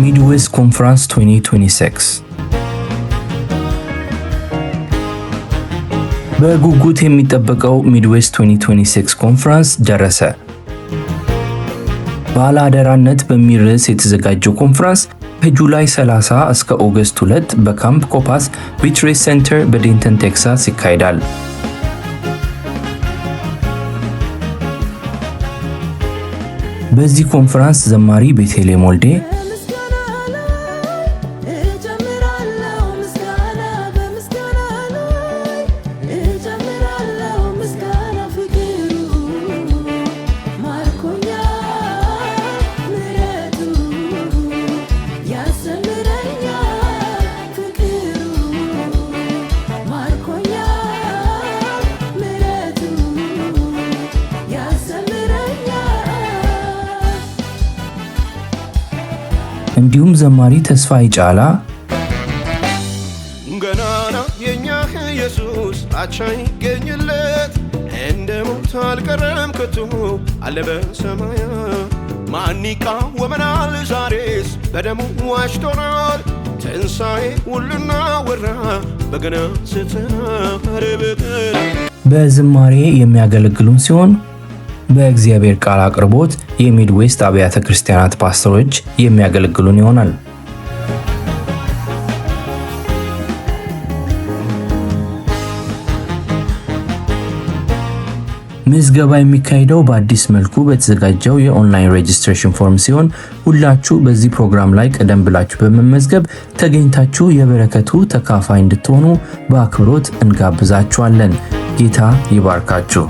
Midwest Conference 2026። በጉጉት የሚጠበቀው Midwest 2026 ኮንፈረንስ ደረሰ። ባለአደራነት በሚል ርዕስ የተዘጋጀው ኮንፈረንስ ከ July 30 እስከ August 2 በ Camp Copass Retreat Center በዴንተን ቴክሳስ ይካሄዳል። በዚህ ኮንፈረንስ ዘማሪ ቤተልሔም ወልዴ፣ በምስጋና ላይ እጨምራለሁ ምስጋና፣ በምስጋና ላይ እጨምራለሁ ምስጋና፣ ፍቅሩ ማርኮኛል፣ ምሕረቱ ያዘምረኛል፣ ፍቅሩ ማርኮኛል፣ ምሕረቱ ያዘምረኛል። እንዲሁም ዘማሪ ተስፋዬ ጫላ፣ ገናና የኛ ኢየሱስ አቻ ይገኝለት፣ እንደ ሞት አልቀረም ከቶ አለ በሰማያት። ማን ይቃወመናል? ዛሬስ በደሙ ዋጅቶናል። ትንሣኤ ሁሉና ወራ በገና ስተናር በገና በዝማሬ የሚያገለግሉን ሲሆን በእግዚአብሔር ቃል አቅርቦት የ Midwest አብያተ ክርስቲያናት ፓስተሮች የሚያገለግሉን ይሆናል። ምዝገባ የሚካሄደው በአዲስ መልኩ በተዘጋጀው የ online registration form ሲሆን ሁላችሁ በዚህ ፕሮግራም ላይ ቀደም ብላችሁ በመመዝገብ ተገኝታችሁ የበረከቱ ተካፋይ እንድትሆኑ በአክብሮት እንጋብዛችኋለን። ጌታ ይባርካችሁ።